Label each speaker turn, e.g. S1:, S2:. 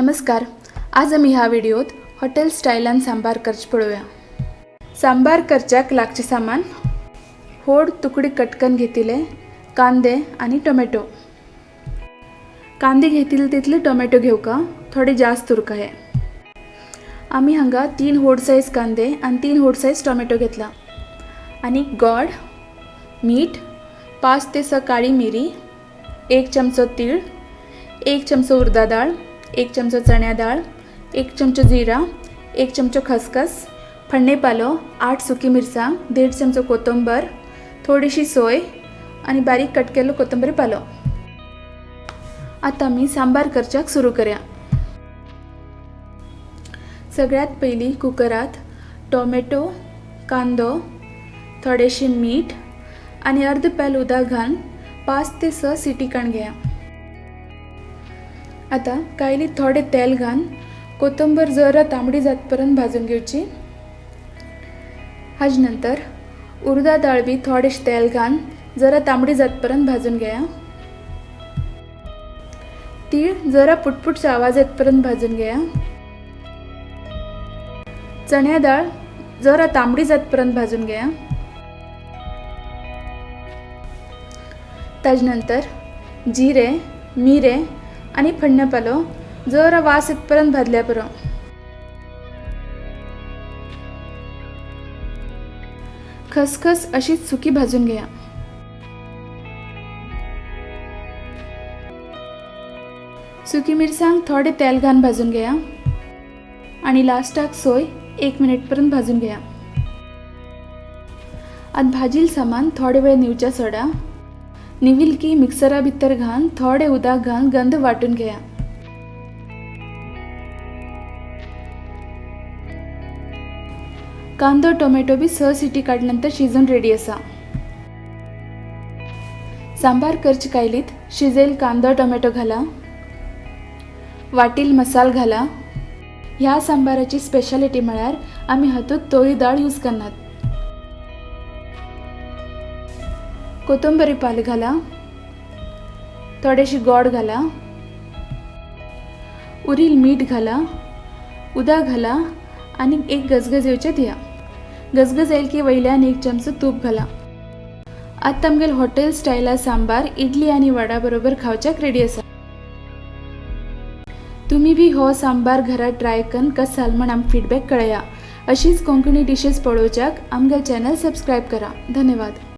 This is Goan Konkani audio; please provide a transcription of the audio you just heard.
S1: नमस्कार, आज आमी ह्या व्हिडिओत हॉटेल स्टायलान सांबार करचें पळोवया। सांबार करच्याक लागचें सामान: होड तुकडी कटकन घेतिले कांदे आनी टोमॅटो। कांदे घेतिले तितले टोमॅटो घेवका, थोडे जास्त उरका। हे आमी हांगा 3 होड सायज कांदे आनी 3 होड सायज टोमॅटो घेतला आनी गोड, मीठ, 5 ते 6 काळी मिरी, 1 चमचो तीळ, 1 चमचो उर्दा डाळ, 1 चमचो चण्या डाळ, 1 चमचो जिरा, 1 चमचो खसखस, फण्णे पालो, 8 सुकी मिरसांग, 1.5 चमचो कोथंबर, थोडीशी सोय आनी बारीक कट केल्लो कोथंबरी पालो। आतां आमी सांबार करच्याक सुरू करया। सगळ्यात पयलीं कुकरात टोमॅटो, कांदो, थोडेशें मीठ आनी अर्द पेल उदक घालून 5 ते 6 सिटी काण घेया। आतां कायली थोडे तेल घालून कोथंबर जरा तांबडी जातपर्यंत भाजून घेवची। हाजे नंतर उर्दा डाळ बी थोडेशें तेल घालून जरा तांबडी जातपर्यंत भाजून घेया। तीळ जरा पुटपुटचा आवाज येतपर्यंत भाजून घेया। चण्या डाळ जरा तांबडी जातपर्यंत भाजून घेया। ताजे नंतर जिरे, मिरे आनी फण्ण पालो जरा वास येतपर्यंत भाजल्या पुरो। खसखस अशीच सुकी भाजून घेया। सुकी मिरसांग थोडे तेल घालून भाजून घेया आनी लास्टाक सोय 1 मिनिट पर्यंत भाजून घेया। आतां भाजील सामान थोडे वेळ निवच्या सोडा। निविल की मिक्सरा भितर घालून थोडे उदक घालून गंध वाटून घेया। कांदो टोमॅटो बी 6 सिटी काडल्या नंतर शिजून रेडी आसा। सांबार करचे कायलीत शिजेल कांदो टोमॅटो घाला, वाटील मसाल घाला। ह्या सांबाराची स्पेशालिटी म्हळ्यार आमी हातूंत तोरी डाळ यूज करनात। कोथंबरी पाल घाला, थोडेशी गोड घाला, उरील मीठ घाला, उदक घाला आनी एक गजगज येवचें दिया। गजगज येयल की वयल्यान 1 चमचो तूप घाला। आतां आमगेल हॉटेल स्टायला सांबार इडली आनी वडा बरोबर खावच्याक रेडी आसा। तुमी बी हो सांबार घरा ट्राय करून कसो जालो म्हण आमकां फीडबॅक कळया। अशीच कोंकणी डिशेस पळोवच्याक आमगेल चॅनल सबस्क्रायब करा। धन्यवाद।